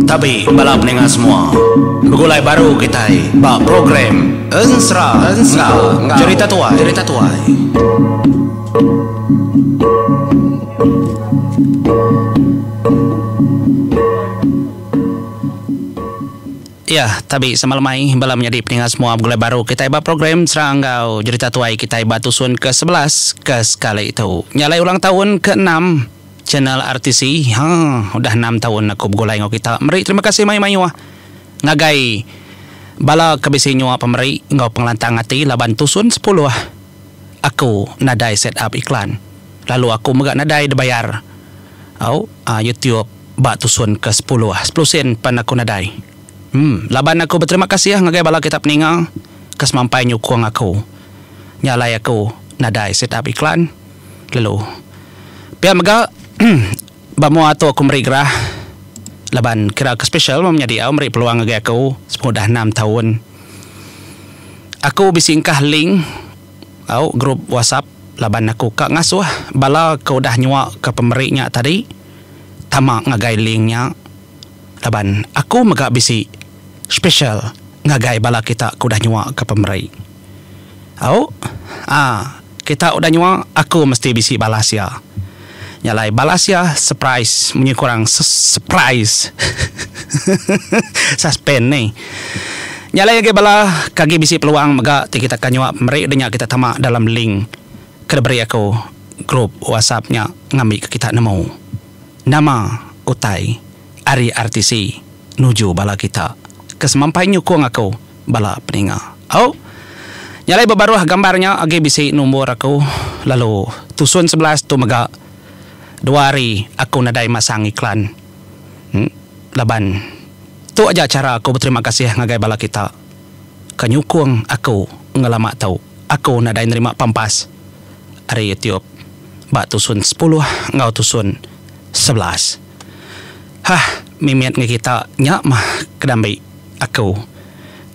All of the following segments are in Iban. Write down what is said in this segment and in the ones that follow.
Tabi bala peninga semua. Begulai baru kitai ba program Ensera enggau Jerita Tuai. Jerita Tuai. Ya, tabi sama lemai bala menyadi peninga semua begulai baru kitai ba program Serang enggau Jerita Tuai kitai ba tusun ke 11 ke sekali tu. Nya alai ulang taun ke enam channel RTC. Ha, udah enam taun aku begulai enggau kita. Meri terima kasih mayuh-mayuh ngagai bala ke bisi nyua pemeri enggau pengelantang ati laban tusun sepuluh aku nadai set up iklan lalu aku mega nadai dibayar au YouTube. Ba tusun ke sepuluh, sepuluh sen pen aku nadai. Em, laban aku beterima kasih ngagai bala kita peninga ke semampai nyukung aku. Nya alai aku nadai set up iklan lalu. Pia mega, ba mua tu aku meri gerah laban kira ke special meh menyadi au meri peluang ngagai aku sepengudah enam taun. Aku bisi engkah link au group WhatsApp laban aku ka ngasuh bala ke udah nyua ke pemeri nya tadi. Tama ngagai link nya laban aku mega bisi special ngagai bala kita ke udah nyua ke pemeri. Au aa kita udah nyua aku mesti bisi balas iya. Nya alai balas iya surprise munyi ku orang surprise suspen nih. Nya alai ngagai bala ke agi bisi peluang mega ti kita ka nyua pemeri udah nya kita tama dalam link. Ke diberi aku group whatsapp nya ngambika kita nemu nama utai ari RTC nuju bala kita ke semampai nyukung aku bala peninga. Au. Nya alai ba baruh gambar nya agi bisi nombor aku lalu tusun 11 tu mega dua hari aku nadai masang iklan laban tu aja chara aku beterima kasih ngagai bala kita ke nyukung aku ngelama tu. Aku nadai nerima pampas ari YouTube ba tusun sepuluh enggau tusun 11. Hah mimit ngi kita nya mah kedambi aku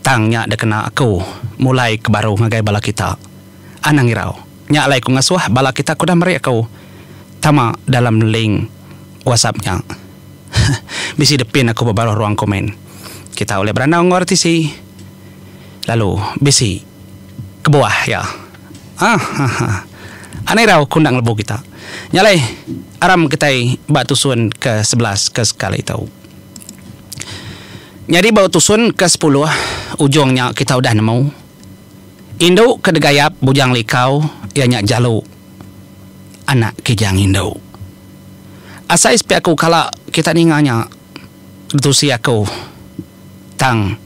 tang nya dikena aku mulai ke baru ngagai bala kita. Anang irau. Nya alai ku ngasuh bala kita ke udah meri aku tama dalam link WhatsApp nya. Bisi depin aku ba baruh ruang komen. Kita ulih berandau enggau RTC lalu bisi kebuah iya. Hahaha. Anai rau ku enda ngelebu kita. Nya alai aram kitai ba tusun ke 11 ke sekali tu. Nyadi ba tusun ke sepuluh ujung nya kita udah nemu indu ke degayap Bujang Likau iya nya Jalu anak Kijang Indu. Asai sepi aku kala kita ninga nya ditusi aku tang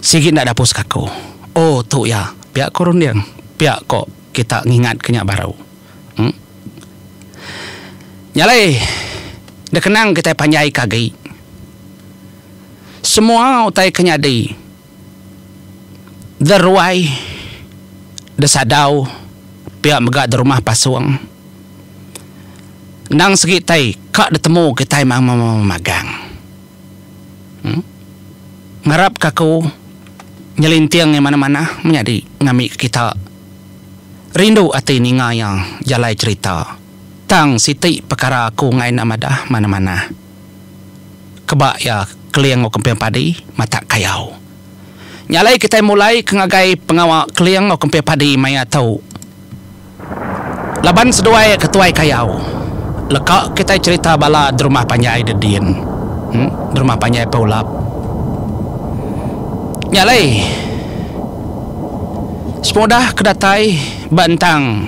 sigi enda dapus ka aku. Oh tu iya pia ko runding pia ko kita ngingat ke nya baru. Em. Nya alai dikenang kitai panjai ke agi semua utai ke nyadi deruai desadau pia mega derumah pasung. Endang segi tai ka ditemu kitai magang. Ngarap ka aku nyelinting iya manah-manah menyadi ngambi kita rindu ati ninga iya jalai cherita. Tang siti pekara aku enggai enda madah manah-manah. Keba iya keling enggau kemping padi matak kayau. Nya alai kitai mulai ke ngagai pengawa keling enggau kemping padi maya tu. Laban seduai ke tuai kayau. Leka kitai cherita bala derumah panjai dedin. Derumah panjai Paulap. Nya alai sepengudah ke datai ba entang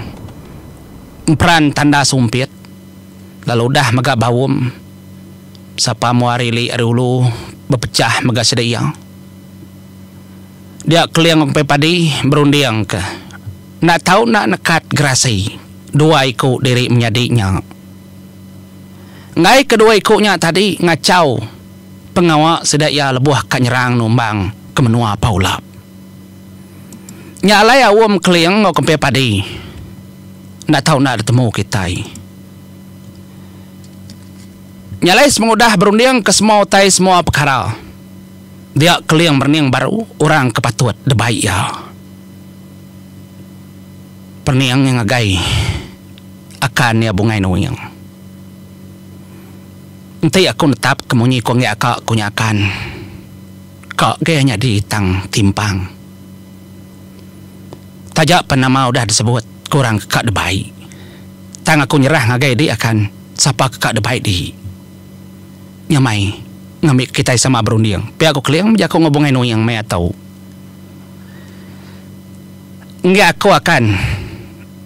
emperan tanda sumpit lalu udah mega baum sapa mua ari ili ari ulu bepechah mega sida iya. Dia Keling Empai Padi berunding ke enda tau enda nekat gerasi dua iku diri menyadi nya. Enggai ke dua iku nya tadi ngachau pengawa sida iya lebuh ka nyerang numbang ke menua Paulap. Nya alai aum Keling enggau Kempai Padi enda tau enda ditemu kitai. Nya alai semengudah berunding ke semua utai semua pekara. Dia Keling merening baru orang ke patut dibai iya. Perening iya ngagai akan iya Bungai Nuing. Enti aku netap ke munyi ku enggi aka ku nya akan ka ge nyadi tang timpang. Taja pen nama udah disebut ke orang ke ka debai. Tang aku nyerah ngagai di akan sapa ke ka debai di. Nyamai ngambi kitai sama berunding. Pia ku Keling bejaku enggau Bungai Nuing maya tu. Enggi aku akan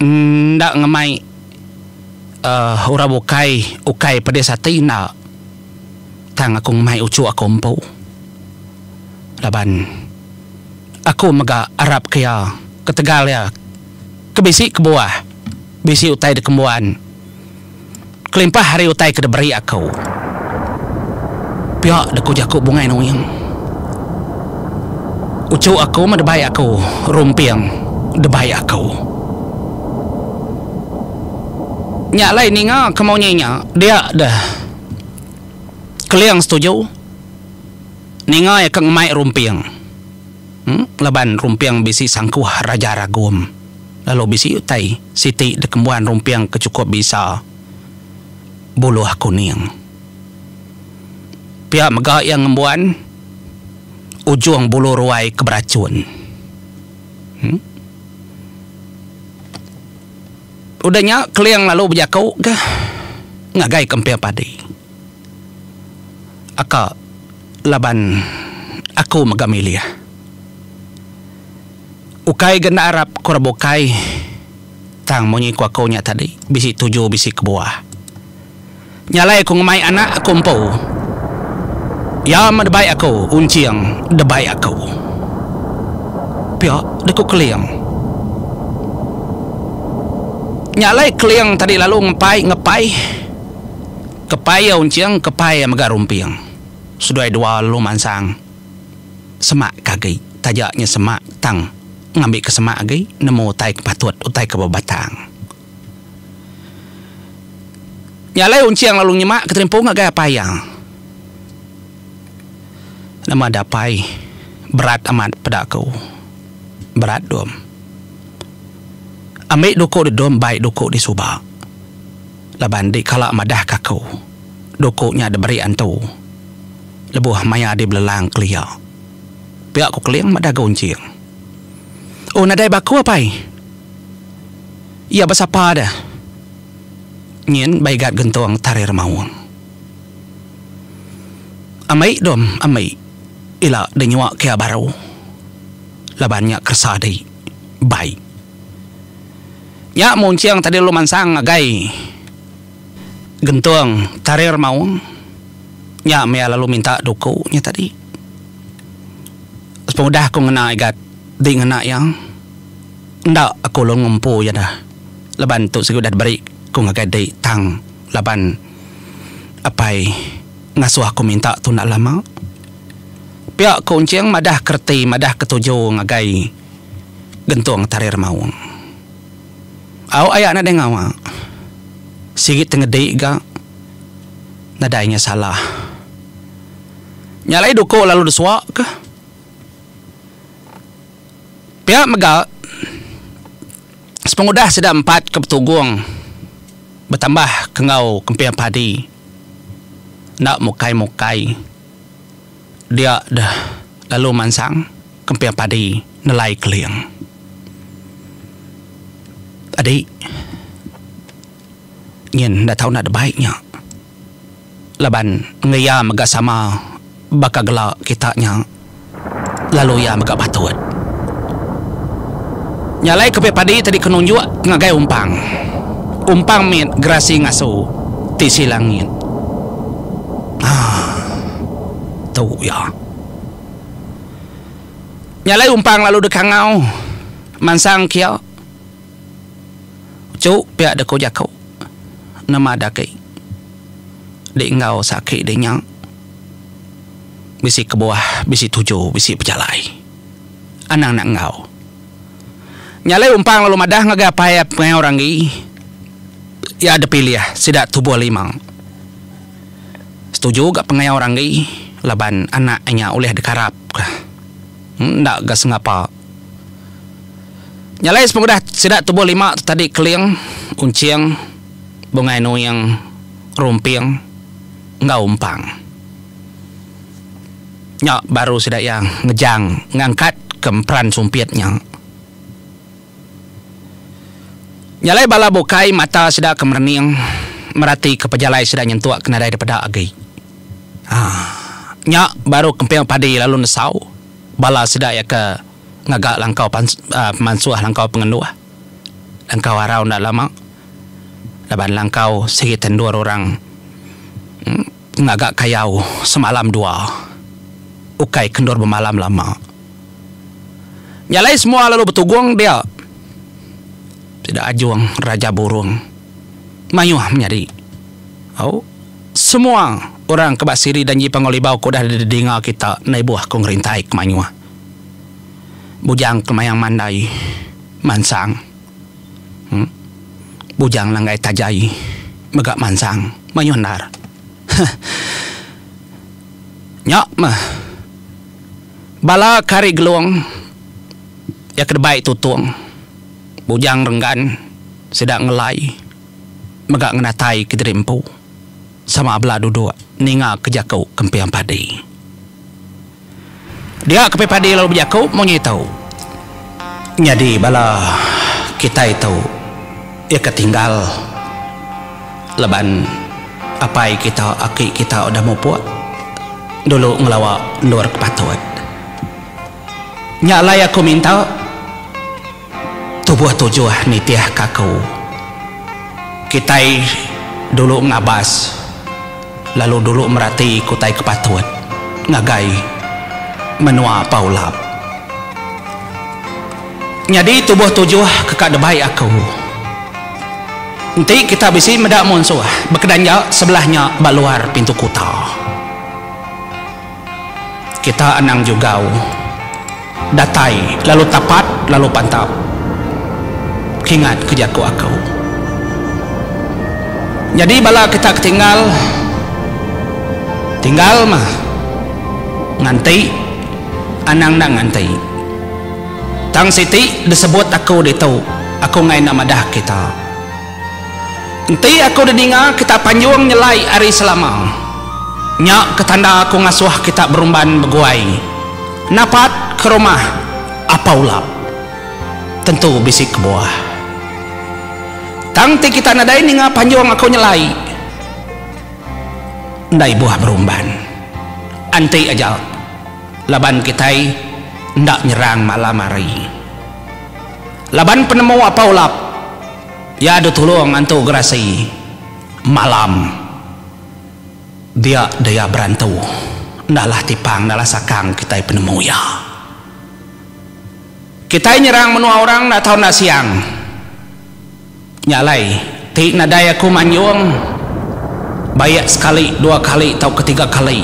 enda ngemai uhh orang bukai ukai pedis ati enda. Tang aku ngemai uchu aku empu. Laban. Aku mega arap ke iya ketegal iya ke bisi kebuah bisi utai dikembuan kelimpah ari utai ke diberi aku. Pia deh ku jaku Bungai Nuing. Uchu aku meh debai aku rumping debai aku. Nya alai ninga ke munyi nya dia deh Keling setuju. Ninga iya ke ngemai Rumping. Laban Rumping bisi sangkuh Raja Ragum. Lalu bisi utai siti dikembuan Rumping ke chukup bisa buluh kuning. Pia mega iya ngembuan ujung bulu ruai ke berachun. Udah nya Keling lalu bejaku ke ngagai Kemping Padi. Aka laban aku mega milih. Ukai ga enda arap ke orang bukai tang munyi ku aku nya tadi bisi tuju bisi kebuah. Nya alai aku ngemai anak aku empu. Iya meh debai aku unching debai aku. Pia deh ku Keling. Nya alai Keling tadi lalu ngepai ngepai. Kepai iya unching, kepai iya mega rumping. Seduai dua lalu mansang semak ke agi. Taja nya semak tang ngambi ke semak agi nemu utai ke patut, utai ke bebatang. Nya alai unching lalu nyemak ke terimpu ngagai apai iya. Nama da apai berat amat peda aku. Berat dom. Ambi duku didom bai duku disuba. Laban di kala madah ka aku, duku nya diberi antu lebuh maya di belelang kelia. Pia ku Keling madah ga Unching. Oh nadai ba aku apai. Iya ba sapa deh. Nyin ba igat gentung tarir maung. Ambi dom ambi ila di nyua ke iya baru laban nya keresa di bai. Nya munching tadi lalu mansang ngagai gentung tarir maung. Nya meh iya lalu minta duku nya tadi. Sepengudah aku ngena igat di ngena iya enda aku lalu ngempu iya dah. Laban tu sigi udah diberi ku ngagai di tang laban apai ngasuh aku minta tu enda lama. Pia ku Unching madah ke reti madah ke tuju ngagai Gentung tarir maung. Au aya nadai ngawa. Sigi tengedi ga nadai nya salah. Nya alai duku lalu desua ke. Pia mega sepengudah sida empat ke betugung betambah ke enggau kemping padi enda mukai-mukai dia deh lalu mansang. Kemping padi nelai keling. Adi nyin enda tau enda debai nya. Laban enggai iya mega sama baka gela kita nya lalu iya mega patut. Nya alai kemping padi tadi ke nunjuk ngagai umpang. Umpang mit gerasi ngasu tisi langit. Haa tu iya. Nya alai umpang lalu dikangau mansang kia. Uchu pia dek ku jaku nama da agi di enggau saki di nya bisi kebuah bisi tuju bisi pejalai. Anang enda enggau. Nya alai umpang lalu madah ngagai apai pengayau Ranggi iya dipilih sida tubuh lima. Setuju ga pengayau Ranggi laban anak inya ulih dikarap ka. Enda ga sengapa. Nya alai sepengudah sida tubuh lima tu tadi Keling, Unching, Bungai Nuing, Rumping. Enggau Empang. Nya baru sida iya ngejang ngangkat ke emperan sumpit nya. Nya alai bala bukai mata sida ke merening merati ke pejalai sida nyentuk ke nadai dipeda agi. Haa. Nya baru kemping padi lalu nesau bala sida iya ke ngaga langkau pemansuh langkau pengenduh. Langkau arau enda lama laban langkau sigi te endur orang ngaga kayau semalam dua ukai ke endur bemalam lama. Nya alai semua lalu betugung dia. Sida Ajung Raja Burung mayuh menyadi. Au semua orang ke ba siri danji Panggau Libau ke udah didinga kita enda ibuh ku ngerintai ke mayuh. Bujang kemayang mandai mansang. Em Bujang langgai tajai mega mansang mayuh endar. Heh. Nya meh. Bala ke ari Gelong iya ke debai Tutong, Bujang Renggan sida Ngelai mega ngenatai kediri empu sama bela duduk ninga ke jaku Kemping Padi. Dia Kemping Padi lalu bejaku munyi tu, Nyadi bala kitai tu iya ke tinggal laban apai kita aki kita udah mupuk. Dulu ngelawa endur ke patut. Nya alai aku minta tubuh tujuh nitihka aku. Kitai dulu ngabas lalu dulu merati ke utai ke patut ngagai menua Pau Lap. Nyadi tubuh tujuh ke ka debai aku. Enti kita bisi meda munsuh bekedanja sebelah nya ba luar pintu kuta. Kita anang jugau datai lalu tapat lalu pantap. Kingat ke jaku aku. Nyadi bala kita ke tinggal, tinggal mah nganti anang enda nganti. Tang siti disebut aku ditu, aku enggai enda madah kita. Enti aku didinga kita panjung nyelai ari selama, nya ke tanda aku ngasuh kita berumban beguai napat ke rumah Apau Lap. Tentu bisi kebuah. Tang enti kita nadai ninga panjung aku nyelai, enda ibuh berumban. Anti aja. Laban kitai enda nyerang malam hari. Laban penemu Apau Lap, iya ditulung antu gerasi malam dia daya berantu. Enda lah tipang enda lah sakang kitai penemu iya. Kitai nyerang menua orang enda tau enda siang. Nya alai, ti nadai aku manjung baik sekali, dua kali tauka tiga kali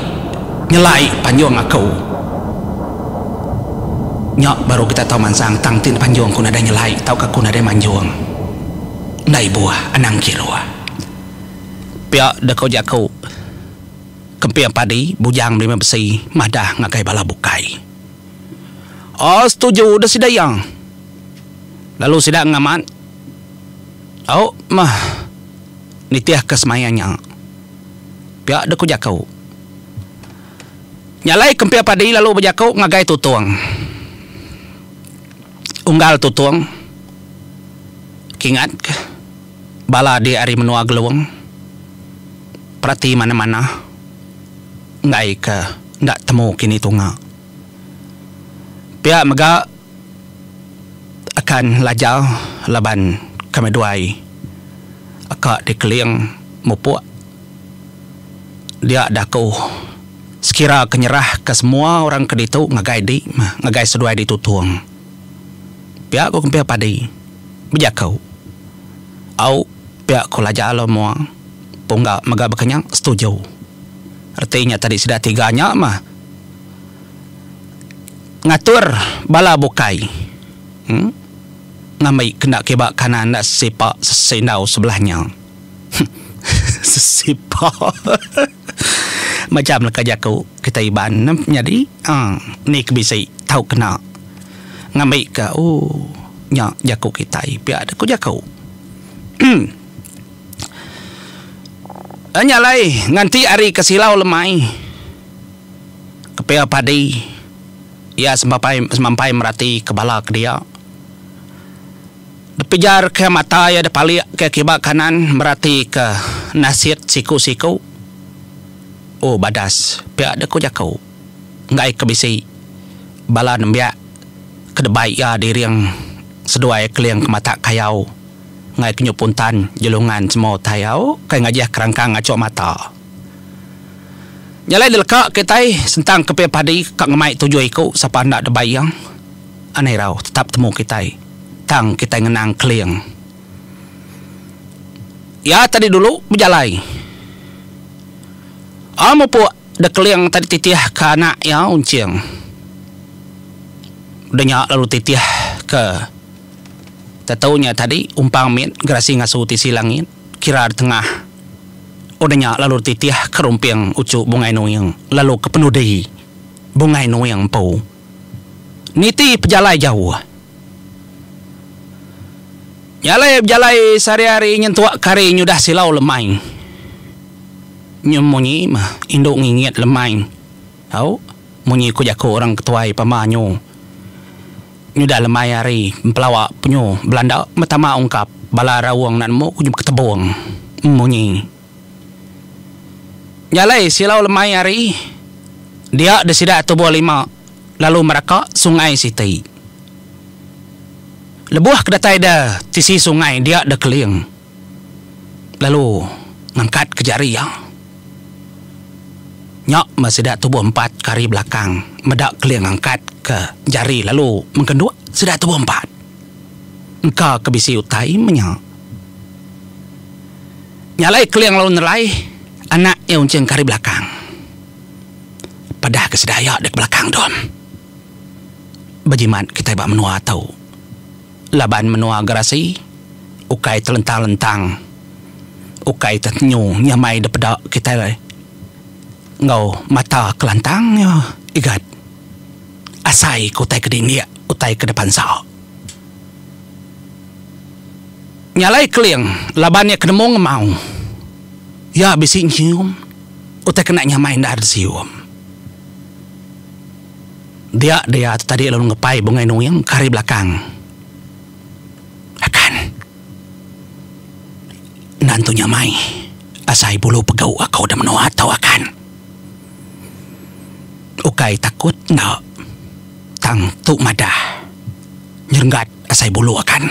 nyelai panjung aku. Nya baru kita tau mansang tang ti panjung ku nadai nyelai tauka ku nadai manjung. Enda ibuh anang kiruh. Pia deka jaku Kemping Padi Bujang Belima Besi madah ngagai bala bukai. Oh setuju deh sida iya. Lalu sida ngamat au meh nitihka semaya nya. Pia deh ku jaku. Nya alai Kemping Padi lalu bejaku ngagai Tutong. Unggal Tutong kingat ke bala di ari menua Gelong perati manah-manah enggai ke enda temu kini tunga. Pia mega akan lajar laban kami duai aka dikeling mupuk dia daku sekira ke nyerah ke semua orang ke ditu ngagai di meh ngagai seduai ditutung. Pia ku kemping padi bejaku au pia ku lajar lo mua pungga mega baka nya setuju. Reti nya tadi sida tiga nya meh. Ngatur bala bukai ngambi kenda kiba kanan enda sesipa sesindau sebelah nya. Sesipa macam leka jaku kitai Iban ne nyadi uhh ni ke bisi tau kena ngambi ka ooh nya jaku kitai pia ku jaku. Nya alai nganti ari ke silau lemai kepia padi iya semampai semampai merati ke bala ke dia. Dipejar ke mata iya dipalik ke kiba kanan merati ke nasit siku-siku. Oh badas pia deh ku jaku enggai ke bisi bala nembiak ke debai iya diring seduai keling ke matak kayau. Enggai ke nyup puntan jelungan semua utai au kai ngajih kerangkang ngachuk mata. Nya alai dileka kitai sentang ke pia padi ka ngemai tujuh iku sapa enda debai iya. Anai irau tetap temu kitai tang kitai ngenang keling. Iya tadi dulu bejalai. Au mupuk da keling tadi titih ke anak iya Unching. Udah nya lalu titih ke. Tetu nya tadi umpang mit gerasi ngasu tisi langit kira di tengah. Udah nya lalu dititih ke rumping uchu Bungai Nuing lalu ke penudi Bungai Nuing empu niti pejalai jauh. Nya alai bejalai sehari-hari nyentuk ke hari nyudah silau lemai. Nyu munyi meh indu ngingit lemai au munyi ku jaku orang ketuai pama nyu. Nyudah lemai hari empelawa penyu belanda betama ungkap bala raung enda nemu ku ketebung munyi. Nya alai silau lemai hari dia deh sida tubuh lima lalu meraka sungai siti. Lebuh ke datai deh tisi sungai dia deh keling lalu ngangkat ke jari iya. Nya meh sida tubuh empat ke ari belakang meda Keling angkat ke jari lalu mengkenduk sida tubuh empat. Engka ke bisi utai meh nya. Nya alai Keling lalu nelai anak iya unching ke ari belakang. Padah ke sida iya dek belakang dom. Bejimat kitai ba menua tu. Laban menua Gerasi ukai telentang-lentang, ukai tetenyu nyamai dipeda kitai enggau mata kelantang iya igat. Asai ke utai ke dindik, utai ke dipansa. Nya alai Keling laban iya ke nemu ngemau, iya bisi nyium utai kena nyamai endar disium. Dia dia tu tadi lalu ngepai Bungai Nuing ke ari belakang. Akan. Enda entu nyamai asai bulu pegau aku da menua tu akan. Ukai takut enda tang tu madah nyerenggat asai bulu akan.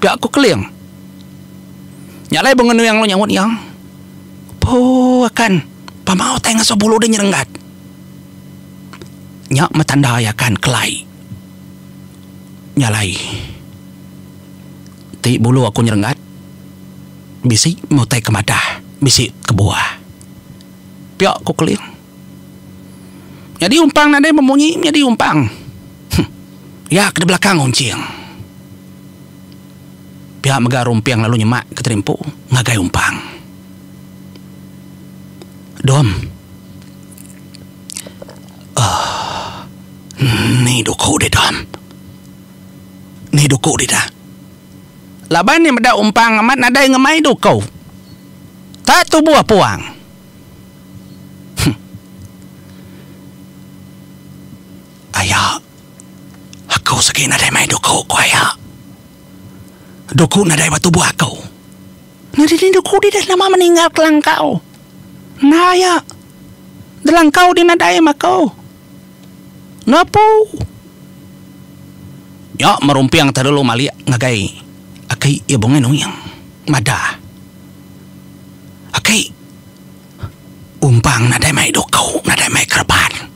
Pia ku Keling. Nya alai Bungai Nuing lalu nyaut iya. Pooh akan pama utai ngasuh bulu deh nyerenggat. Nya meh tanda iya kan kelai. Nya alai ti bulu aku nyerenggat bisi meh utai ke madah bisi kebuah. Pia ku Keling. Nyadi umpang nadai memunyi nyadi umpang. Huh. Iya ke di belakang Unching. Pia mega Rumping lalu nyemak ke terimpu ngagai umpang. Dom. Uhh. Ni duku dih dom. Ni duku dih dah. Laban iya meda umpang amat nadai ngemai duku. Tak tubuh puang. Huh. Aya. Aku segi nadai mai duku ku aya. Duku nadai ba tubuh aku. Nyadi ni duku dih dah nama meninggal kelangkau. Enda aya. Delangkau dih nadai mako. Nepu. Nya merumping te dulu malik ngagai aki iya Bungai Nuing madah. Aki umpang nadai mai duku nadai mai kereban.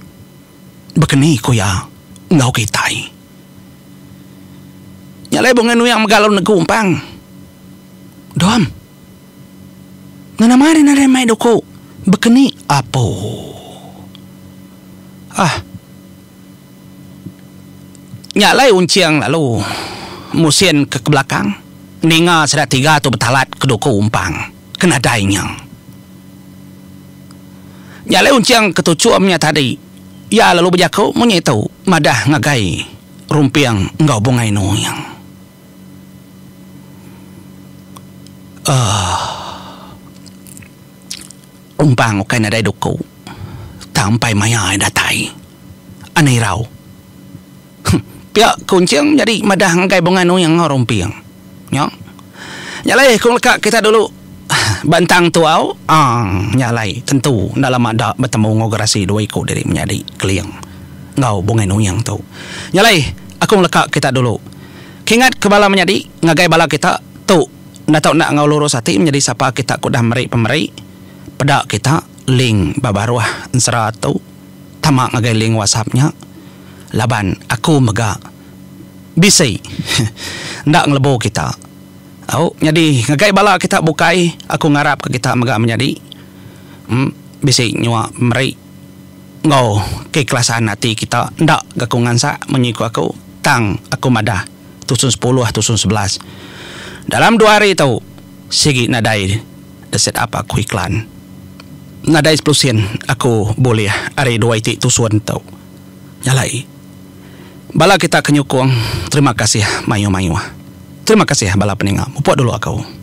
Bekeni ku iya enggau kitai. Nya alai Bungai Nuing mega lalu negu umpang. Dom. Nama deh nadai mai duku bekeni apo. Ah. Nya alai Unching lalu musin ke belakang ninga sida tiga tu betalat ke duku umpang ke nadai nya. Nya alai Unching ke tuchum nya tadi iya lalu bejaku munyi tu madah ngagai Rumping enggau Bungai Nuing. Aaa. Umpang ukai nadai duku tang empai maya iya datai. Anang irau. Pia ku Unching nyadi madah ngagai Bungai Nuing enggau Rumping. Nya. Nya alai ku ngeleka kita dulu ba entang tu au. Aaa nya alai tentu enda lama da betemu enggau gerasi dua iku diri menyadi Keling enggau Bungai Nuing tu. Nya alai aku ngeleka kita dulu. Kingat ke bala menyadi ngagai bala kita tu enda tau enda enggau lurus ati menyadi sapa kita ke udah meri pemeri peda kita link ba baruh ensera tu tama ngagai link whatsapp nya laban aku mega bisi enda ngelebu kita au nyadi ngagai bala kita bukai aku ngarap ke kita mega menyadi em bisi nyua meri enggau keikhlasan ati kita enda ga ku ngansak munyi ku aku tang aku madah tusun sepuluh tusun 11 dalam dua hari tu sigi nadai the set up aku iklan nadai sepuluh sen aku bulih ari dua iti tusun tu nyalai bala kita ke nyukung terima kasih mayuh mayuh terima kasih bala peninga mupuk dulu aku.